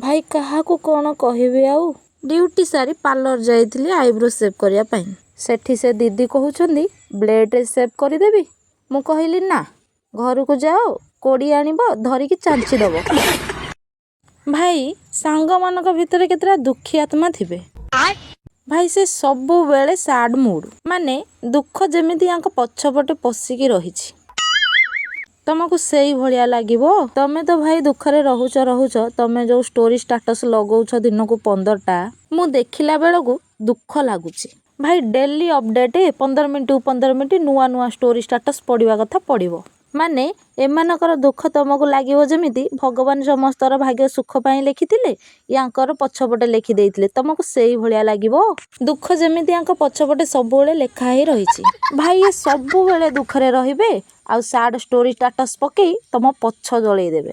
ଭାଇ, କାହାକୁ କ'ଣ କହିବି ଆଉ? ଡ୍ୟୁଟି ସାରି ପାର୍ଲର ଯାଇଥିଲି ଆଇବ୍ରୋ ସେଭ୍ କରିବା ପାଇଁ। ସେଠି ସେ ଦିଦି କହୁଛନ୍ତି, ବ୍ଲେଡ଼ରେ ସେଭ୍ କରିଦେବି? ମୁଁ କହିଲି, ନା, ଘରକୁ ଯାଅ, କୋଡ଼ି ଆଣିବ, ଧରିକି ଚାଞ୍ଚି ଦବ। ଭାଇ, ସାଙ୍ଗମାନଙ୍କ ଭିତରେ କେତେଟା ଦୁଃଖୀ ଆତ୍ମା ଥିବେ। ଭାଇ, ସେ ସବୁବେଳେ ସାଡ୍ ମୁଡ୍, ମାନେ ଦୁଃଖ ଯେମିତି ୟାଙ୍କ ପଛପଟେ ପଶିକି ରହିଛି, ତମକୁ ସେଇ ଭଳିଆ ଲାଗିବ। ତମେ ତ ଭାଇ ଦୁଃଖରେ ରହୁଛ ରହୁଛ, ତମେ ଯୋଉ ଷ୍ଟୋରି ଷ୍ଟାଟସ୍ ଲଗଉଛ ଦିନକୁ 15ଟା, ମୁଁ ଦେଖିଲା ବେଳକୁ ଦୁଃଖ ଲାଗୁଛି। ଭାଇ, ଡେଲି ଅପଡେଟ୍, 15 ମିନିଟକୁ 15 ମିନିଟ୍ ନୂଆ ନୂଆ ଷ୍ଟୋରି ଷ୍ଟାଟସ୍ ପଡ଼ିବା କଥା ପଡ଼ିବ। ମାନେ ଏମାନଙ୍କର ଦୁଃଖ ତମକୁ ଲାଗିବ ଯେମିତି ଭଗବାନ ସମସ୍ତର ଭାଗ୍ୟ ସୁଖ ପାଇଁ ଲେଖିଥିଲେ, ୟାଙ୍କର ପଛପଟେ ଲେଖି ଦେଇଥିଲେ। ତମକୁ ସେଇ ଭଳିଆ ଲାଗିବ। ଦୁଃଖ ଯେମିତି ୟାଙ୍କ ପଛପଟେ ସବୁବେଳେ ଲେଖା ହେଇ ରହିଛି। ଭାଇ, ଏ ସବୁବେଳେ ଦୁଃଖରେ ରହିବେ ଆଉ ସାଡ୍ ଷ୍ଟୋରି ଷ୍ଟାଟସ୍ ପକେଇ ତମ ପଛ ଜଳେଇ ଦେବେ।